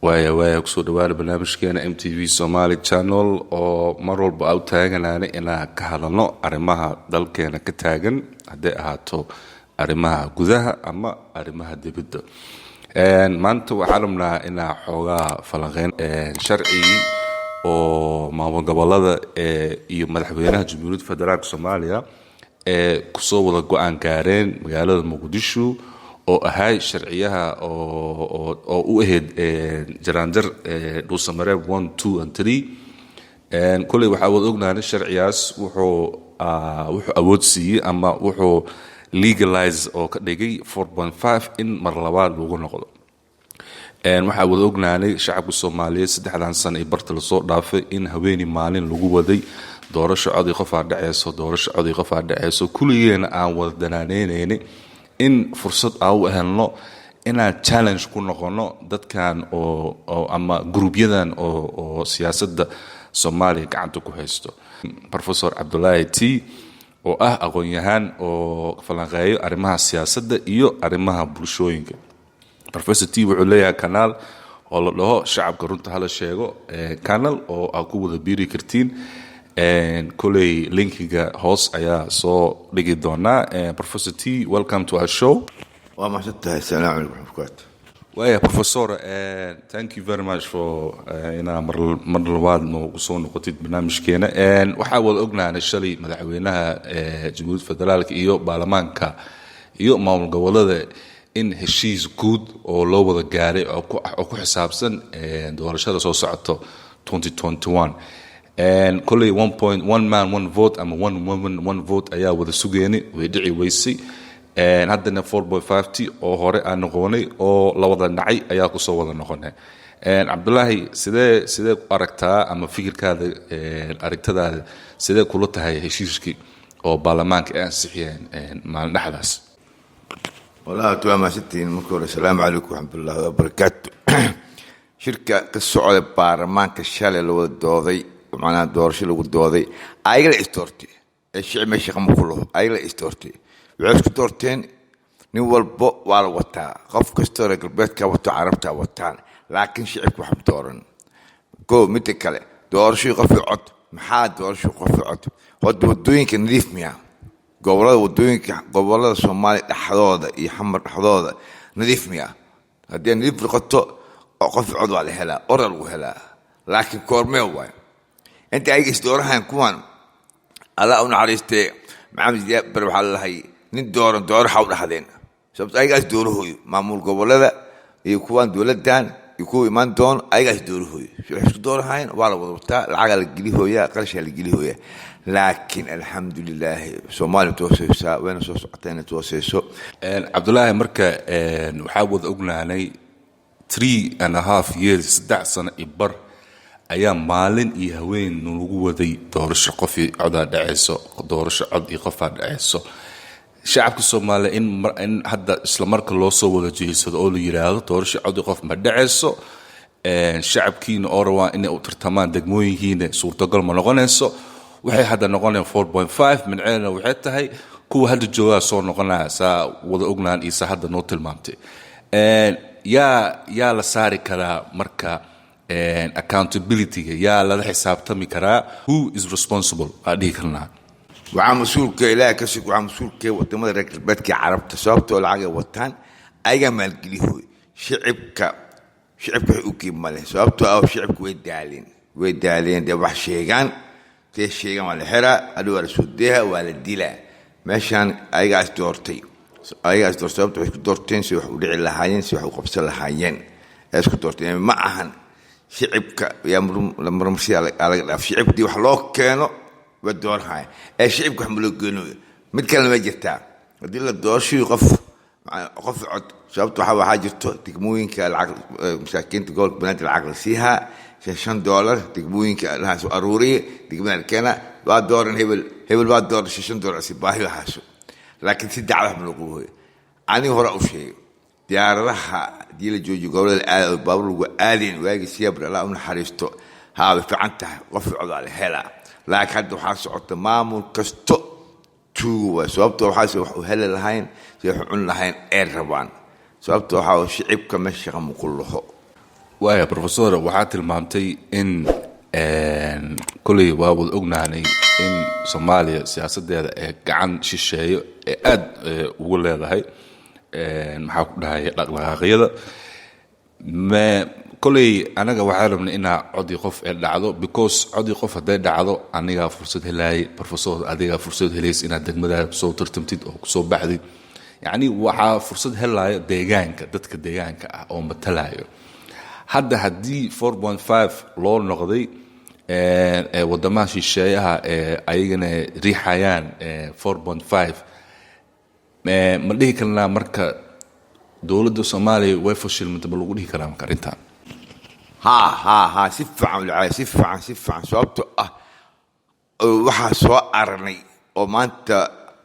Waaya, kusoo dhawaada barnaamijkeena MTV Somali Channel, oo mar walba a u taaganaana inaan ka hadalno arrimaha dalkeena ka taagan, hadday ahaato arrimaha gudaha ama arrimaha dibadda. Maanta waxaan rabnaa inaa xoogaa falanqeyn sharcigii oo maamul gobolada iyo madaxweynaha Jamhuuriyadda Federaalka Soomaaliya ee kusoo wada go-aan gaareen magaalada Muqdisho, oo ahay sharciyaha oo u ahayd jaraanjar Dhuusamareeb 1, 2 and 3. Koley waxaa wada ognahay sharcigaas wuxuu awood siiyey ama wuxuu legalize oo ka dhigay 4.5 in mar labaad lagu noqdo. Waxaa wada ognaanay shacabka Soomaaliyeed 3dan sano ee barta lasoo dhaafay in haweeni maalin lagu waday doorasho codii qofaa dhaceyso, doorasho codii qofaa dhaceyso. Kulligeena aan wada danaaneynayna in fursad aan u helno inaan challenge ku noqono dadkan oo ama gruubyadan oo siyaasadda Soomaaliya gacanta ku haysto. Professor Cabdulaahi T, oo ah aqoon-yahaan oo falanqeeyo arrimaha siyaasadda iyo arrimaha bulshooyinka. Professor T wuxuu leeyahay kanaal oo la dhaho Shacabka Runta Hala Sheego canal, oo aad ku wada biiri kartiin. Koley linkiga hoos ayaa soo dhigi doonaa. Professor T, welcome to our show. Waa mahadsan tahay. Asalaamu calaykum waraxmatullahi. Waaya professor, thank you very much for inaa mar labaad noogu soo noqotid barnaamijkeena. Waxaa wada ognaanay shalay madaxweynaha Jamhuuriyadda Federaalka iyo baarlamaanka iyo maamul gobolada in heshiis guud oo loo wada gaaray oo ku xisaabsan doorashada soo socoto 2021. Koley one point one man one vote ama one woman one vote ayaa wada sugeeni, way dhici weysay. Haddana 4.5 t oo hore aan noqonay oo la wada dhacay ayaa kusoo wada noqonay. Cabdulaahi, sidee ku aragtaa ama fikirkaada, aragtadaada sidee kula tahay heshiiskii oo baarlamaanka ay ansixiyeen maalin dhexdaas? Walahi waa mahadsantihiin. Marka hore, asalaamu calaykum waraxmatullaahi wabarakaatu. Shirka ka socda baarlamaanka shalay la wada dooday, macnaha doorasho lagu dooday, ayaga la isdoortay ee shicib meesha qama ku laho. Ayaga la isdoortay, waxay isku doorteen nin walbo waa la wataa, qof kastoo reer galbeedka wato, carabta wataan, laakiin shicibka wax dooran ko. Midda kale, doorashadii qof iyo cod, maxaa doorashadii qof iyo cod? Horta wadooyinka nadiif miya? Gobolada, wadooyinka gobolada Soomaaliya dhexdooda iyo Xamar dhexdooda nadiif miya? Haddii nadiif noqoto oo qof iyo cod waa la helaa, ora lagu helaa, laakiin koormee waay inta ayaga isdoorahayan kuwan? Allah u naxariistee, Maxamed Siyaad Bare waxaa lalahay nin dooran dooraxa u dhaxdeen, sababto ayagaas doorahooyo. Maamul gobolada iyo kuwan dowladdan iyo kuwa imaan doon ayagaas doorahooyo. Waxay isku doorahayan waa la wada wataa, lacagaa la gelihooyaa, qarashaa la gelihooyaa, laakiin alxamdulilaahi Soomaaliya tooseysaa, wayna soo socotaa inay tooseyso. Cabdulaahi, marka waxaa wada ognaanay 3.5 years, 3 sano iyo bar, ayaa maalin iyo haween lagu waday doorasho qof iyo codaa dhaceyso, doorasho cod iyo qofaa dhaceyso. Shacabka Soomaaliya in hadda isla marka loo soo wada jeedsado oo la yidhaahdo doorasho cod iyo qof ma dhaceyso, shacabkiina oo rabaan inay u tartamaan degmooyinkiina suurtagal ma noqonayso. Waxay hadda noqonayaan 4.5, minceedna waxay tahay kuwa hadda joogaa soo noqonaya. Saa wada ognaan iyo saa hadda noo tilmaamtay, yaa la saari karaa marka accountability-ga? Yaa lala xisaabtami karaa? Who is responsible aa dhihi karnaa? Waxaa mas-uulka, Ilaahay ka sug, waxaa mas-uulka wadamada reer galbeedka iyo Carabta, sababtoo lacagay wataan, ayagaa maalgelihooy. Shicibka wax u geeb male, sababtoo ah shicibka way daaleen, way daaleen. Dee wax sheegaan, dee sheegaan waa la xiraa, hadhow waa la soo deeha, waa la dilaa. Meeshaan ayagaas doortay, ayagaas doortay. Sababta waxay isku doorteen si wax u dhici lahaayeen, si wax u qabsan lahaayeen ay isku doorteen. Ma ahan shicibka yaa marmarsiya laga dhaaf. Shicibkii wax loo keeno waa doorhaya, ee shicibka wax ma loo geenayo. Mid kalena ma jirtaa haddii la doorashadii qof cod, sababta waxaa jirto degmooyinka lacag, masaakiinta gobolka Banaadir lacag la siihaa, $5 degmooyinka lahaas aruuriya, degmada la keena, waa dooran hebel, hebel waa dooran, $5 si baahi waxaaso, laakiin si dacda wax ma loo qabohoyo. Aniga hore u sheegay, diyaaradaha haddii la joojiyo gobolada la aada, baabuur lagu aadeen waagii Siyaabr, Allah u naxariisto, haa, way fiican tahay, qof cod waa la helaa. Laakiin hadda waxaa socota maamul kasto tuugo waay, sababto waxaase wax u heli lahayn, si wax u cuni lahayn ee rabaan, sababto waxaa shicibka meesha shaqa muqu laho. Waaya professor, waxaa tilmaamtay in koley waa wada ognaanay in Soomaaliya siyaasadeeda ee gacan shisheeyo ee aada ugu leedahay, maxaa ku dhahay, dhaqdhaqaaqyada. Me koley anaga waxaa rabnay inaa codii qof ee dhacdo, because codii qof hadday dhacdo, anigaa fursad helaayay, professor, adigaa fursad helaysa inaad degmadaada kusoo tartamtid oo kusoo baxdid. Yacni waxaa fursad helaya deegaanka, dadka deegaanka ah oo matalayo. Hadda haddii 4.5 loo noqday, wadamaha shisheeyaha ee ayagana riixayaan 4.5, ma dhihi karnaa marka dowladda Soomaaliya way fashilmanta? Ma lagu dhihi karaa marka arrintan? Ha, si fiican ulacay, si fiican, si fiican. Sababto ah waxaa soo aragnay oo maanta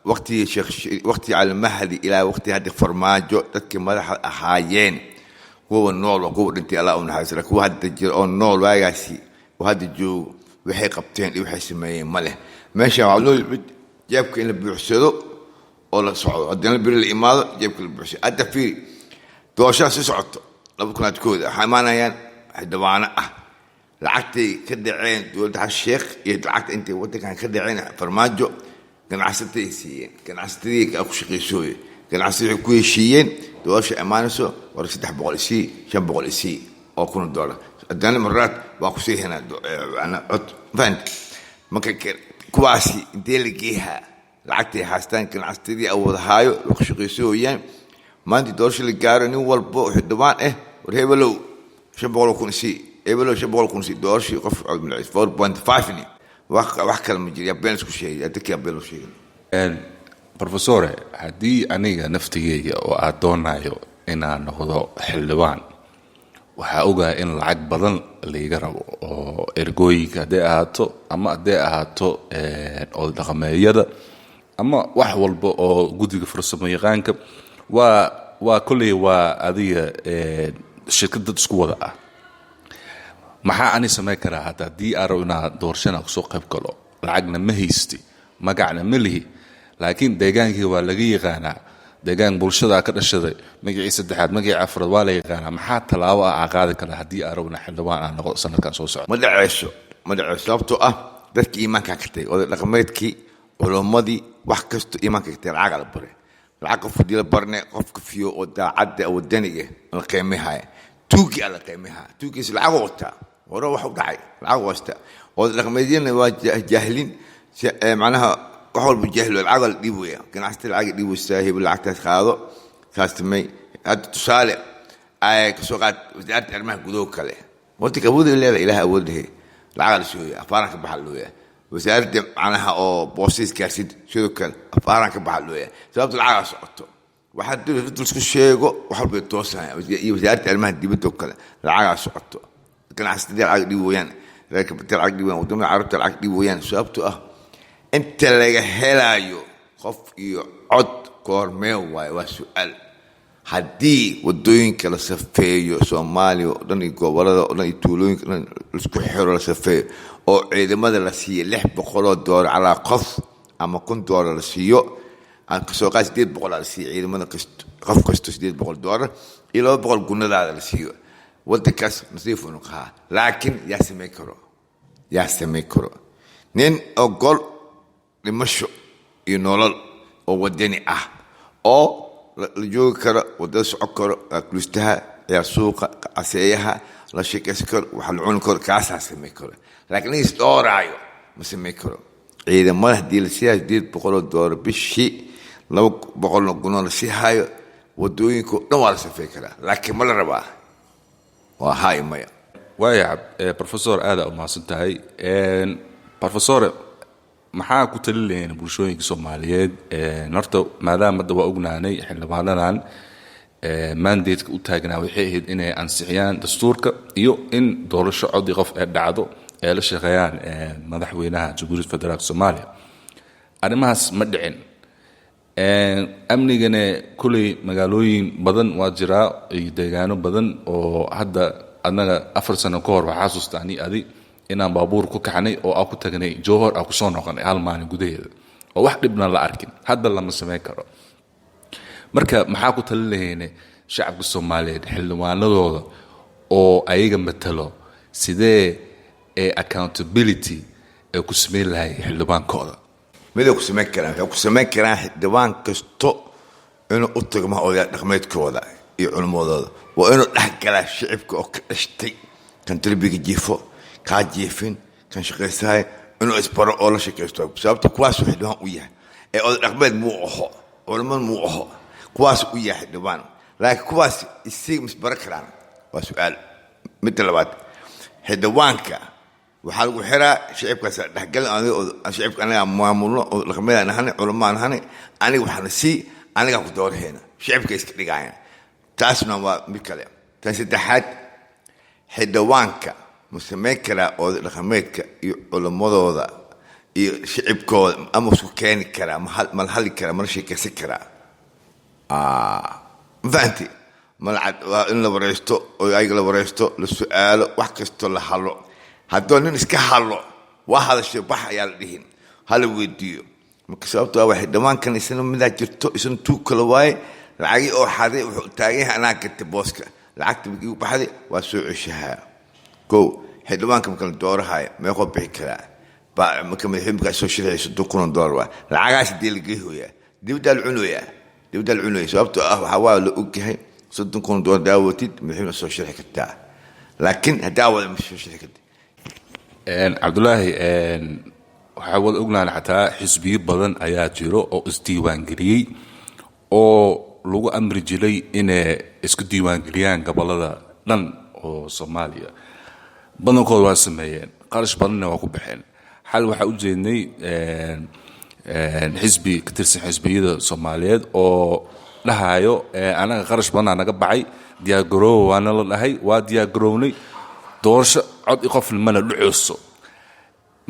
waqtigii Sheekh, waqtigii Cali Mahdi ilaa waqtigii hadda Farmaajo, dadkii madaxda ahaayeen, kuwa nool oo kuwa dhintay Allah u naxariisto, kuwa hadda jira oo nool waagaasi oo hadda joogo, waxay qabteen iyo waxay sameeyeen ma leh. Meesha waxaa loo yimid jeebka in la buuxsado oo la socdo, haddana beri la imaado jeebka la buuxsado. Hadda fiiri doorashada sii socoto 2001-da, waxaa imaanayaan xildhibaano ah lacagtay ka dhaceen dowladda Xasan Sheekh iyo lacagta intay waddankan ka dhaceen Farmaajo ganacsatay siiyeen, ganacsatadii ku shaqaysooye, ganacsatadii waxay ku heshiiyeen doorasha imaanayso, war 300 isii, 500 isii oo kun dollar, haddana maraad waa kusii henaa cod. Fahant? Marka kuwaasi intee la geehaa lacagtay haastaan? Ganacsatadii awoodahaayo way ku shaqaysooyaan. Maanta doorasha la gaaro, nin walbo xildhibaan ah, war hebelow 500,000 isii, hebelow 500,000 isii, doorashii qof 4.5 ni wax kale ma jiro. Yaa been isku sheegay? Dadkii yaa been loo sheegay? Professore, haddii aniga naftigeyga oo aad doonayo inaan noqdo xildhibaan, waxaa ogahay in lacag badan laiga rabo, oo ergooyinka hadday ahaato ama hadday ahaato oday dhaqameedyada ama wax walba oo guddiga farsamo yaqaanka, waa kolley waa adiga shirkad dad isku wada ah. Maxaa ani samayn karaa hadda haddii aan rabo inaa doorashana kusoo qayb galo? Lacagna ma haysti, magacna ma lihi, laakiin deegaankii waa laga yaqaanaa, deegaan bulshadaa ka dhashaday, magacii saddexaad, magacii afraad waa la yaqaanaa. Maxaa tallaabo ah aa qaadi karaa haddii aan rabo inaa xildhibaan aan noqdo sanadkan soo socda? Ma dhaceyso, ma dhaceyso, sababtoo ah dadkii iimaankaa ka tagay, oday dhaqameedkii, culummadii, wax kasto iimaanka ka tagay. Lacagaa la baray, lacag qof hadii la barne, qofka fiyo oo daacadda wadaniga la qiimihaya, tuugii aa la qiimihaya, tuugiisa lacag wataa, hore wax u dhacay lacag wasta. Oday dhaqameedyana waa jaahilin, macnaha wax walba jaahil, lacag la dhiibaya, ganacsatada lacag dhiibaysaa, hebel lacagtaas qaado, saas tamay. Hadda tusaale ay kasoo qaad wasaaradda arrimaha gudaha kale, wadanka awood ay leedahay, Ilaah awood lehe, lacagaa la sooya, afaaraan ka baxa looya. Wasaaradda macnaha oo boosta isgaarsiinta sidoo kale afaaraan ka baxa looya, sababta lacagaa socoto. Waxaa isku sheego wax walba toosaya. Iyo wasaaradda arrimaha dibadda oo kale lacagaa socoto, ganacsatada lacag dhiib wayaan, reer kabata lacag dhiib wayaan, wadamada Carabta lacag dhiib wayaan, sababtoo ah inta laga helayo qof iyo cod koormee waayo waa su-aal. Haddii wadooyinka la safeeyo Soomaaliya oo dhan iyo gobolada oo dhan iyo tuulooyinka dhan laisku xiro, la safeeyo, oo ciidamada la siiyo $600 calaa qof ama $1000 la siiyo, aan kasoo qaad 800 la siiyo ciidamada kasto, qof kasto $800 iyo 200 gunadaada la siiyo, wadankaas nasiif uu noqdaa. Laakiin yaa samayn karo? Yaa samayn karo? Nin ogol dhimasho iyo nolol oo wadani ah oo la joogi karo, wadada socon karo, kulistaha, ciyaar suuqa, caseeyaha la sheekaysan karo, waxa la cuni karo, kaasaa samayn karo. Laakiin nin isdhooraayo ma samayn karo. Ciidamada haddii la siihayo $800 bishii, 200 guno la sii hayo, wadooyinka oo dhan waa la safey karaa. Laakiin ma la rabaa? Waa haay, maya. Waaya professor, aada u mahadsan tahay. Professor, maxaa ku talin laheen bulshooyinka Soomaaliyeed? Horta maadaama hadda waa ognaanay xildhibaanadan mandate-ka u taagnaa waxay ahayd inay ansixiyaan dastuurka iyo in doorasho codii qof ee dhacdo ee la shaqeeyaan madaxweynaha Jamhuuriyadda Federaalka Soomaaliya, arrimahaas ma dhicin. Amnigana kuley magaalooyin badan waa jiraa iyo deegaano badan oo hadda annaga 4 sano ka hor waxaa xasuusta ani adi inaan baabuur ku kaxnay oo aan ku tagnay Jowhar, aan kusoo noqonay hal maalin gudaheeda oo wax dhibna la arkin. Hadda lama samayn karo. Marka maxaa ku talin lahayne shacabka Soomaaliyeed xildhibaanadooda? Oo ayaga matalo, sidee ee accountability ay ku sameyn lahay xildhibaankooda? Miday ku samayn karaan, waxay ku samayn karaan xildhibaan kasto inuu u tago maha odayaal dhaqameedkooda iyo culimmadooda. Waa inuu dhex galaa shicibka oo ka dhashtay, kan derbiga jiifo, kaa jiifin, kan shaqaysahay, inuu isbaro oo la shaqaysto, sababta kuwaasuu xildhibaan u yahay. Ee oday dhaqameed muu aho, culimmad muu aho, kuwaas u yahay xildhibaan. Laakiin kuwaas isiga misbaro karaan waa su-aal. Midda labaad, xildhibaanka waxaa lagu xiraa shicibkaas dhexgal. Shicibka anagaa maamulno oo dhaqameedaan nahane, culamaan nahane, aniga waxaana sii anigaa ku doorahayna, shicibka iska dhigaayan. Taasna waa mid kale. Tan saddexaad, xildhibaanka ma samayn karaa oday dhaqameedka iyo culimmadooda iyo shicibkooda, ama isku keeni karaa, ma la hadli karaa, ma la sheekaysan karaa? Ma fahanti? Waa in la wareysto oo ayaga la wareysto, la su-aalo, wax kastoo la hadlo. Haddoo nin iska hadlo, waa hadashay, bax ayaa la dhihin, hala weydiiyo. Marka sababto ah waxay dhammaankan isna midaa jirto, isna tuug kale waaye. Lacagii oo xaday wuxuu taagan yahay anaa gatay booska, lacagta igu baxday waa soo ceshahaa. Kow, xildhibaanka marka la doorahaya meeqoo bixi karaa? Marka madaxweyne markaa soo shirxay $30,000 waa lacagaas. Dee la geehoyaa, dibaddaa la cunoyaa, dibaddaa la cunaya. Sababtoo ah waxaa waa la ogyahay $30,000 daawatid madaxweyne soo shirxi kartaa, laakiin haddaa wada ma soo shirxi kartid. Cabdulaahi, waxaa wada ognahan xataa xisbiyo badan ayaa jiro oo isdiiwaangeliyey oo lagu amri jiray inay isku diiwaangeliyaan gobolada dhan oo Soomaaliya. Badankooda waa sameeyeen, qarash badanna waa ku baxeen. Xal waxaa u jeednay xisbi ka tirsan xisbiyada Soomaaliyeed oo dhahayo, "Anaga qarash badanaa naga baxay, diyaargaroowa waana la dhahay, waa diyaargarownay, doorasho cod i qofna mana dhaceyso."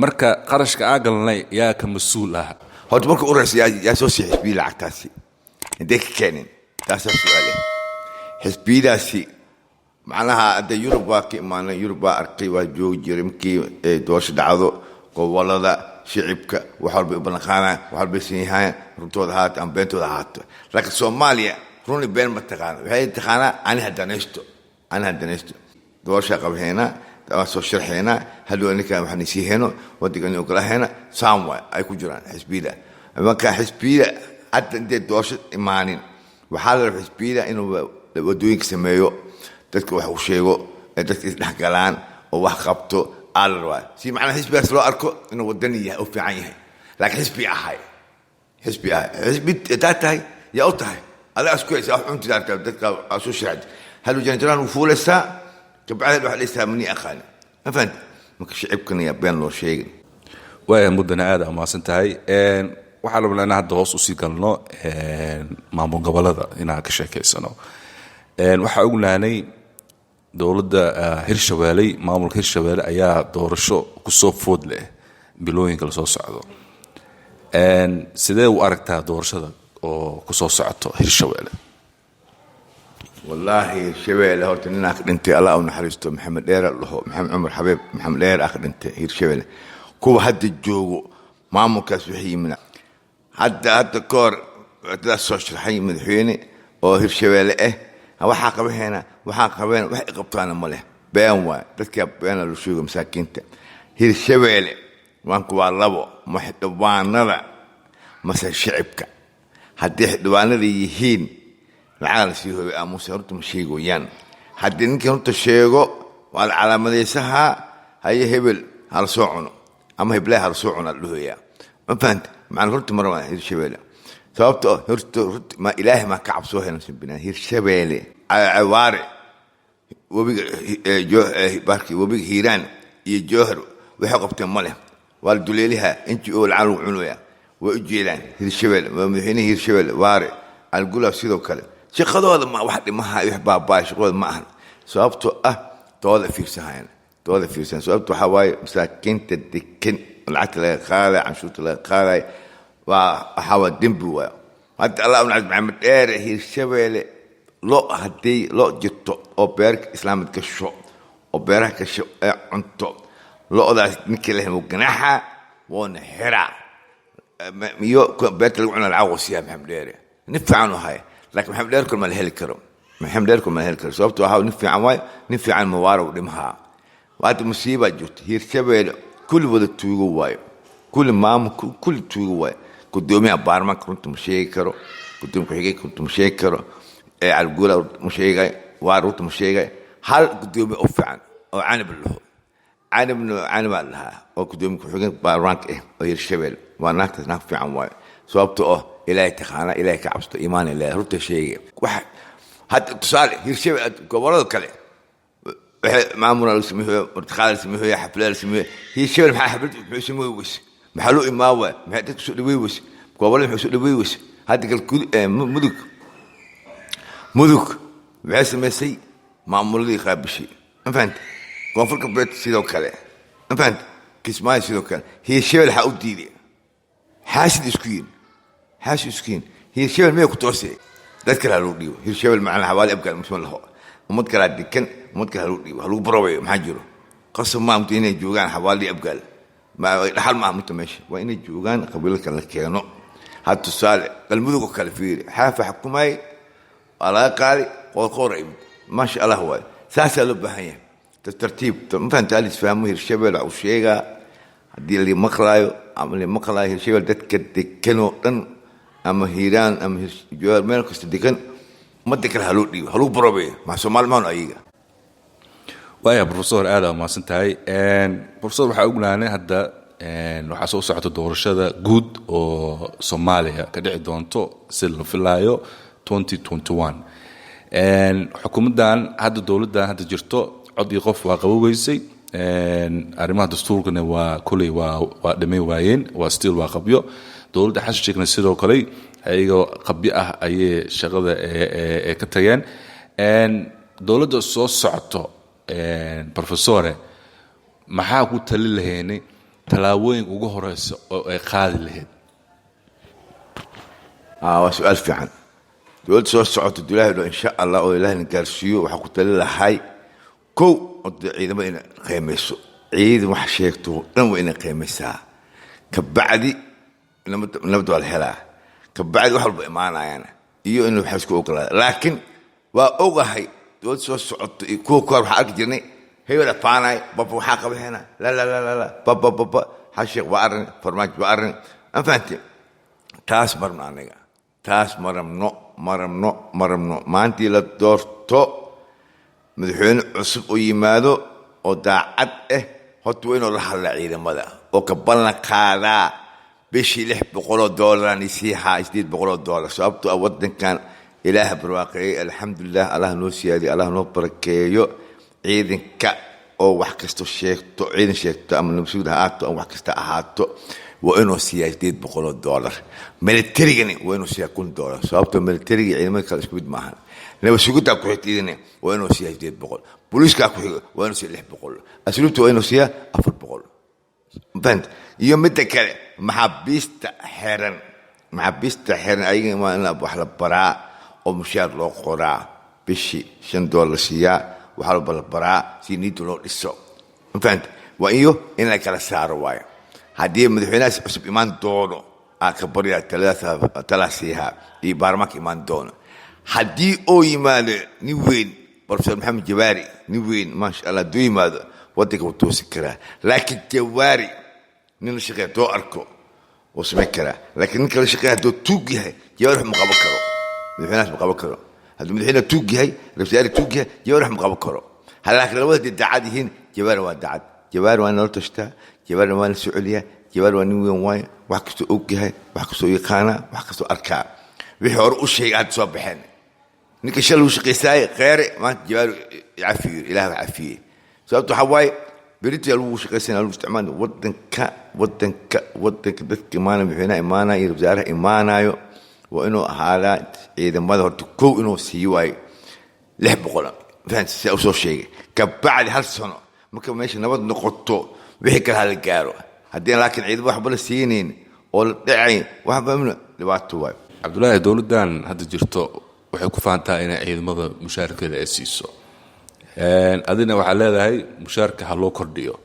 Marka qarashka aa galnay yaa ka mas-uul ah? Horta marka u horeysa, yaa soo siiya xisbiyi lacagtaasi? Intay ka keeneen? Taasaa su-aale. Xisbiyadaasi macnaha hadda Yurub waa ka imaanay, Yurub waa arkay, waa joogi jiray. Markii doorasho dhacdo, gobolada shicibka wax walbay u ballanqaanayaan, wax walbay siinyahaayaan, runtooda ahaato ama beentooda ahaato. Laakiin Soomaaliya runi been ma taqaano. Waxay taqaanaa ani hadanaysto, ani hadanaysto, doorashaa qabheena, waan soo sharxeynaa, hadhow ninkan waxaan isii heyno, waddankan ogolahayna, saan waay ay ku jiraan xisbiyada. Marka xisbiyada hadda intay doorasho imaanin, waxaa la rabaa xisbiyada inuu wadooyinka sameeyo, dadka wax u sheego, dadka isdhexgalaan oo wax qabto aa la rabaa, si macnaa xisbigaas loo arko inuu wadani yahay oo fiican yahay. Laakiin xisbi ahay, xisbi ahay, xisbi hadaa tahay, yaa u tahay adaa isku haysa wax cuntida arkaa, dadka aa soo sharaxd halu janjaraan u fuulaysaa, kabacdeed waxaa dhaysaa mani aqaani. Ma fahanti? Marka shicibkana yaa been loo sheegin. Waaya muddana, aada umahadsan tahay. Waxaan rabnaa inaan hadda hoos usii galno maamul gobolada, inaan ka sheekeysano. Waxaa ognaanay dowladda Hirshabeelle, maamulka Hirshabeelle ayaa doorasho kusoo food leh bilooyinka lasoo socdo. Sidee u aragtaa doorashada oo kusoo socoto Hirshabeelle? Wallaahi Hirshabeelle horta ninaa ka dhintay, Allah u naxariisto, Maxamed Dheer dhaho, Maxamed Cumar Xabiib, Maxamed Dheer aa ka dhintay Hirshabeelle. Kuwa hadda joogo maamulkaas waxay yimid hadda ka hor dadaas soo sharxay madaxweyne oo Hirshabeelle ah. Waxaa qabaheena, waxaa qabeen, wax ay qabtaana ma leh, been waay. Dadkaa beena loo sheego masaakiinta Hirshabeelle. Waanku waa labo: ma xildhibaanada mase shicibka? Haddii xildhibaanada yihiin, lacagaa la sii hoobay, aamuuse, horta ma sheegoyaan. Haddii ninkii horta sheego, waa la calaamadaysahaa, haye hebel hala soo cuno ama heblaha hala soo cuno la dhahoyaa. Ma fahanta? Macna horta ma rabaan Hirshabeelle, sababta oo horta ma Ilaahay maa ka cabsoo helan binaa Hirshabeelle cawaare webiga barki, webiga Hiiraan iyo Jowhar waxay qabteen ma leh. Waa la duleeliha, NGO lacag lagu cunayaa, way u jeedaan. Hirshabeelle waa madaxweynaha Hirshabeelle Waare Algulaab sidoo kale. Shaqadooda ma wax dhimaha wax baabaa, shaqadooda ma ahan, sababtoo ah dooda fiirsanhayan, dooda fiirsan. Sababto waxaa waaye masaakiinta degan lacagta laga qaadayo, canshuurta laga qaadayo, waa waxaa waa dembi waay. Hadda Allah u naxariis Maxamed Dheere, Hirshabeelle lo haddii lo jirto oo beerka islaamid gasho oo beeraha gasho ee cunto lo-daas, ninkii leh wuu ganaaxa, wuuna xiraa, iyo beerta lagu cuna lacag wasiyaa. Maxamed Dheere nin fiican u haya, laakiin Maxamed Dheere kol ma la heli karo. Maxamed Dheer kuma heli karo, sababto waxaa nin fiican waayo, nin fiican mawaara u dhimahaa. Hadda musiibaa jirto Hiirshabeelle, kulli wada tuugo waayo, kulli maamul kulli tuugo waayo. Gudoomiyaha baarlamaanka runta ma sheegi karo, gudoomiya ku-xigeenka runta ma sheegi karo, Calguula ma sheegay, waar runta ma sheegay. Hal gudoomiye u fiican oo Canab laho, Canabna Canabaa lahaa oo gudoomiye ku-xigeenka baarlamaanka ah oo Hiirshabeelle, waa naagtaas, naag fiican waayo, sababta oo Ilaahay taqaana, Ilaahay ka cabsato, iimaan Ilaahay, runta sheegay. Wax hadda tusaale Hiirshabeelle, gobollada kale waxay maamula la sameeyo, martiqaad la sameeyo, xaflad la sameeyo. Hiirshabeelle maxaa xaflad muxuu sameey weyse? Maxaa loo imaa waay? Maxay dadku soo dhaweey weyse? Gobollada muxuu soo dhaweey weyse? Hadda Galgud, Mudug waxay samaysay maamuladii qaabishay, ma fahanta? Koonfur Galbeed sidoo kale, ma fahanta? Kismaayo sidoo kale. Hiirshabelle waxaa u diiday xaasid isku yihin, xaasid isku yihin. Hiirshabelle miyay ku toosay? Dad kale ha lagu dhiibo Hiirshabelle, macnaa xawaali Abgaal musman laho, ummad kalaa degan, ummad kale ha lagu dhiibo, ha lagu barobayo. Maxaa jiro? Qasab maa mta inay joogaan xawaali Abgaal, dhaxal maaha mta meesha, waa inay joogaan qabiilo kale la keeno. Had tusaale Galmudug oo kale fiiri, Xaafa xukumaayay, waa laga qaaday, Qoorqoor imid, maasha Allah waayo. Saasaa loo baahan yahay, tartiib, ma fahanta? Alisfahmo. Hirshabelle waxa uu sheegaa haddii li maqlaayo ama li maqlaayo, Hirshabelle dadka deganoo dhan, ama Hiiraan ama Jowaar, meel kasta degan, ummadda kale ha loo dhiibo, ha lagu barobeeyo. Maxaa Soomaali maanu ayaga? Waaya professor, aada umahadsan tahay professor. Waxaa ognaanay hadda waxaa soo socota doorashada guud oo Soomaaliya ka dhici doonto si la filaayo 2021. Xukuumaddan hadda, dowladdan hadda jirto, cod iyo qof waa qaboweysay, arrimaha dastuurkana waa koley waa dhamay waayeen, waa still waa qabyo. Dowladda Xasan Sheekhna sidoo kale ayagoo qabyo ah ayay shaqada ee ka tageen. Dowladda soo socoto, professore, maxaa ku tali lahaynay tallaabooyinka ugu horeysa oo ay qaadi lahayd? Waa su-aal fiican. Dowladda soo socota dulaha dho, insha Allah oo Ilaahna gaarsiiyo, waxaa ku tali lahay kow horta ciidamada inay qiimayso. Ciidan wax sheegto dhan waa inay qiimaysaa. Kabacdi nabad waa la helaa, kabacdi wax walba imaanayaan iyo in wax isku ogolaada. Laakiin waa ogahay dowladda soo socoto iyo kuwa kahor waxaa arki jirnay hebel afaanay, baba waxaa qabahena, la la la la la, baba baba Xasheekh waa arrin, Farmaajo waa arrin, ma fahanteen? Taas marno aniga, taas ma rabno, ma rabno, ma rabno. Maantii la doorto madaxweyne cusub oo yimaado oo daacad ah, horta waa inuu la hadlaa ciidamada oo ka ballan qaadaa bishii $600 isiihaa, $800, sababtoo ah waddankan Ilaah barwaaqeeyey, alxamdulilah, Allah noo siyaadiyo, Allah noo barakeeyo. Ciidanka oo wax kasto sheegto, ciidan sheegto ama nabsuud ha ahaato ama wax kasta ahaato, waa inuu siiyaa $800. Militarigani waa inuu siiyaa $1000, sababtoo militariga ciidamada kale isku mid maahan. Nabad sugiddaa ku xigta idina waa inuu siiyaa 800, booliiskaa ku xiga waa inuu siiya 600, asluubta waa inuu siiyaa 400. Fahant? Iyo midda kale, maxaabiista xiran, maxaabiista xiran ayaga waa in wax la baraa oo mushaar loo qoraa, bishii $5 siiyaa, waxaa walba la baraa si niida loo dhiso, ma fahant? Waa iyo in la kala saaro waayo. Haddii madaxweynahaas cusub imaan doono, aa ka baryaa taladaas, talaa siihaa iyo baarlamaanka imaan doono. Haddii oo yimaado nin weyn, Professor Maxamed Jawaari, nin weyn maasha Allah, hadduu yimaado waddanka wuu toosi karaa. Laakiin Jawaari nin la shaqeeya hadduu arko wuu samayn karaa, laakiin ninka la shaqeeya hadduu tuug yahay, Jawaari wax ma qaban karo, madaxweynahaas ma qaban karo. Hadduu madaxweynaha tuug yahay, ra'iisul tuug yahay, Jawaari wax ma qaban karo. Laakiin labada haddii daacad yihiin, Jawaari waa daacad, Jawaari waa nala tashtaa, Jawaari waa la soo celiyaa, Jawaari waa nin weyn waaye, wax kastoo og yahay, wax kastoo yaqaanaa, wax kastoo arkaa. Wixii hore u sheegay hadda soo baxeen. Ninka shal uu shaqaysaayey Kheere, maanta Jawaari cafiyo, Ilaah baa cafiyey. Sababta waxaa waaye berita lagu shaqaysanaya, lagu isticmaala wadanka, wadanka, wadanka. Dadka imaanaya, madaxweynaha imaanayo iyo wasaaraha imaanayo, waa inuu ahaadaa ciidamada horta kow inuu sii waayo 600, fahanti sidaa usoo sheegay. Kabacdi hal sano marka meesha nabad noqoto, wixii kale hala gaaro. Haddii laakiin ciidamo waxba la siinayn oo la dhacayn, waxba dhibaato waayo. Cabdulaahi, dowladdan hadda jirto waxay ku faantaa inay ciidamada mushaarkeeda ay siiso, adina waxaa leedahay mushaarka ha loo kordhiyo.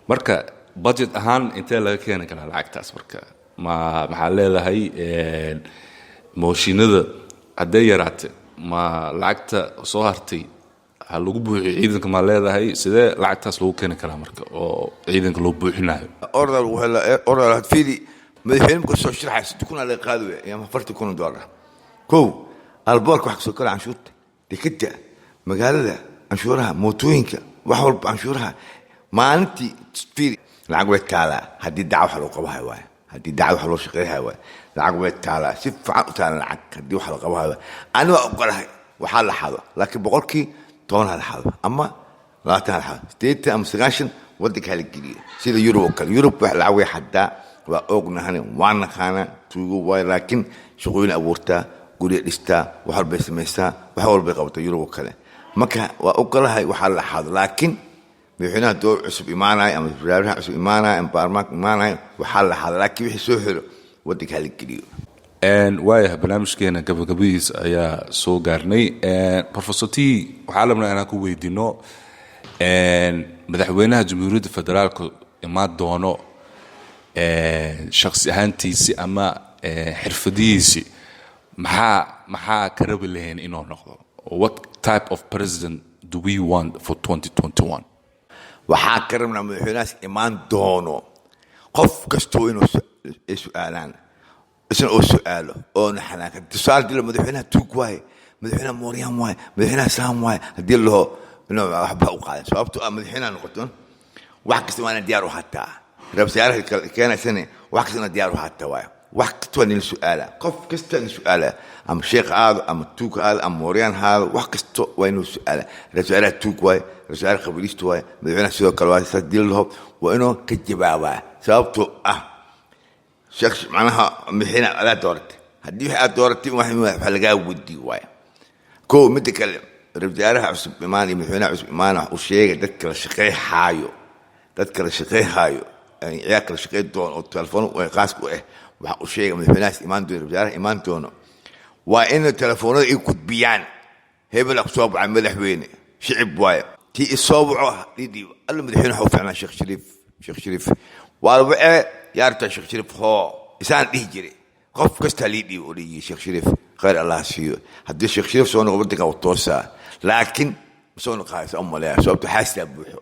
Marka budget ahaan intee laga keeni karaa lacagtaas? Marka ma maxaa leedahay mooshinada hadday yaraate? Ma lacagta soo hartay ha lagu buuxiyo ciidanka ma leedahay? Sidee lacagtaas lagu keeni karaa marka oo ciidanka loo buuxinayo? Orda lagu helaa, orda fiiri. Madaxweyne markuu soo sharaxay, 60,000 laga qaadi waaya ama $40,000. Kow, alboorka wax kasoo kala canshuurta dekeda magaalada, canshuuraha mootooyinka, wax walba canshuuraha maalintii. Fiiri, lacag way taalaa haddii daca wax loo qabahay waaya, haddii dacad wax loo shaqeeyahay waaya. Lacag way taalaa, si fiican u taala lacag haddii wax la qabahay waaya. Ani waa ogolahay waxaa la xado, laakiin 10% ha la xado ama 20 ha la xado, 80 ama 90 waddanka hala geliyo, sida Yurub oo kale. Yurub wax lacag way xadaa, waa ognahane, waa naqaanaa, tuugo waayo, laakiin shaqooyin abuurtaa, gurya dhistaa, wax walbay samaysaa, wax walbay qabataa Yurub oo kale. Marka waa ogolahay waxaa la xado, laakiin madaxweynaha door cusub imaanaya ama wasaaraha cusub imaanaya ama baarlamaanka imaanaya, waxaa la xado, laakiin wixii soo xiro waddanka hala geliyo. Waayahay, barnaamijkeena gabagabadiis ayaa soo gaarnay. Professor T, waxaa rabnaa inaan ku weydiino madaxweynaha Jamhuuriyadda Federaalka imaan doono, shakhsi ahaantiisi ama xirfadihiisi, maxaa ka rabi lahayn inuu noqdo? What type of president do we want for 2021? Waxaa ka rabnaa madaxweynahaas imaan doono qof kastoo inuu ay su-aalaan, isna oo su-aalo oona xanaaqan. Tusaale, dilo madaxweynaha tuug waaye, madaxweynaha mooryaan waaye, madaxweynaha saam waaye, haddii laho inuu waxba u qaadan, sababto ah madaxweynaha noqoto wax kasta waa ina diyaar u hataa. Rabisaaraha keenaysane wax kasta ina diyaar u hataa waaye. Wax kasta waa nila su-aala, qof kasta ina su-aala, ama sheekh aado ama tuug aado ama mooryaan haado, wax kasta waa inuu su-aala. Rabisaaraha tuug waaye, rabisaaraha qabiilista waaye, madaxweynaha sidoo kale waaye. Saas dii laho waa inuu ka jawaabaa, sababtoo ah sheekh macnaha madaxweyne adaa dooratay. Haddii wixii aad dooratay wax lagaa weydiiyo waaye. Kow, midda kale, rabisaaraha cusub imaan iyo madaxweynaha cusub imaan wax u sheegay dadka la shaqeyhaayo, dadka la shaqeyhaayo, ciyaalka la shaqey doono oo telefoon qaas u ah, waxa u sheegay madaxweynahaas imaan doono, rabisaaraha imaan doono, waa in telefoonada ay gudbiyaan. Hebel ku soo baxay madaxweyne shicib waaye, tii isoo waco dhidhiib alla. Madaxweyne waxa u fiicnaa Sheekh Shariif. Sheekh Shariif waa wacee, yaarta Sheekh Shariif hoo isaan dhihi jiray. Qof kastaa lii dhiib oo dhihi Sheekh Shariif khayr Allah siiyo. Haddii Sheekh Shariif soo noqo waddanka u toosaa, laakiin ma soo noqaysa u maleeya, sababto xaastaa buuxo,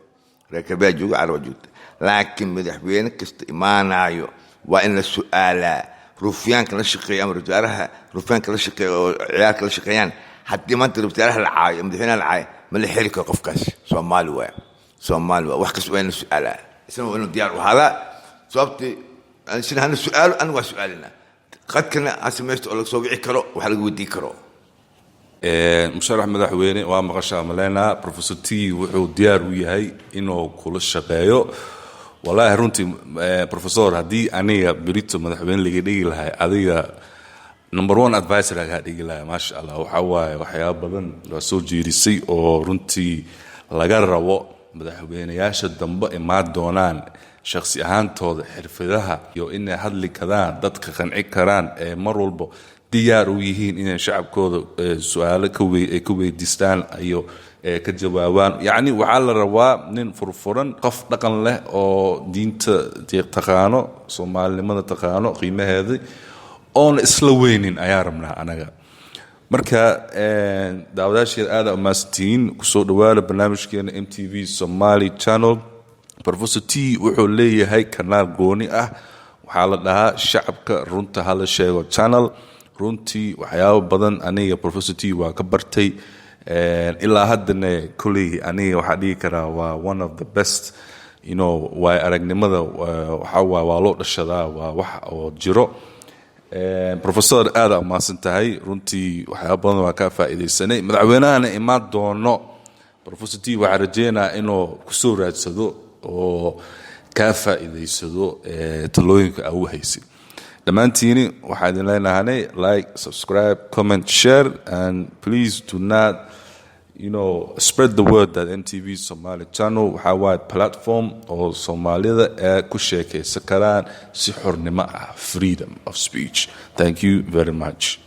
reer jooga, caraba joogta. Laakiin madaxweyne kasta imaanayo waa in la su-aalaa ruufyaanka la shaqeeya ama rawasaaraha ruufyaanka la shaqeeya oo ciyaalka la shaqeeyaan. Haddii maanta rawasaaraha la caayo, madaxweynaha la caayo, ma la xiri karo qofkaas. Soomaali waay, Soomaali waay. Wax kasta waa in la su-aalaa, isna waa inuu diyaar u ahaadaa, sababti sina hana su-aalo, anigu waa su-aalina, qadkana ha samaysto oo laga soo wici karo, wax laga weydii karo. Musharax madaxweyne, waa maqashaa maleynaa. Professor T wuxuu diyaar u yahay inuu kula shaqeeyo. Wallaahi runtii, professor, haddii aniga berito madaxweyne laga dhigi lahay, adiga number one advisor agaa dhigi lahay. Maasha Allah, waxaa waaye waxyaaba badan waa soo jeedisay oo runtii laga rabo madaxweynayaasha dambe imaan doonaan, shakhsi ahaantooda, xirfadaha iyo inay hadli karaan, dadka qanci karaan, ee mar walba diyaar u yihiin inay shacabkooda su-aalo ay ka weydiistaan iyo ka jawaabaan. Yacni waxaa la rabaa nin furfuran, qof dhaqan leh oo diinta taqaano, Soomaalinimada taqaano qiimaheeda, oona isla weynin ayaa rabnaa anaga. Marka daawadaasheed, aada umahadsantihiin. Kusoo dhawaada barnaamijkeena MTV Somali Channel. Professor T wuxuu leeyahay kanaal gooni ah, waxaa la dhahaa Shacabka Runta Hala Sheego Channel. Runtii waxyaabo badan aniga Professor T waa ka bartay ilaa haddana. Kolley aniga waxaa dhihi karaa waa one of the best. Waay aragnimada waxaa waay waa loo dhashadaa, waa wax oo jiro. Professor, aada umahadsan tahay. Runtii waxyaaba badan waa kaa faa'iidaysanay. Madaxweynahana imaan doono, Professor T waxaa rajeynaa inuu kusoo raadsado oo kaa faa'iidaysado talooyinka aa u haysay. Dhammaantiini waxaa idin leenahanay like, subscribe, comment, share, and please do not spread the word that MTV Somali Channel waxaa waaye platform oo Soomaalida ee ku sheekaysan karaan si xornimo ah, freedom of speech. Thank you very much.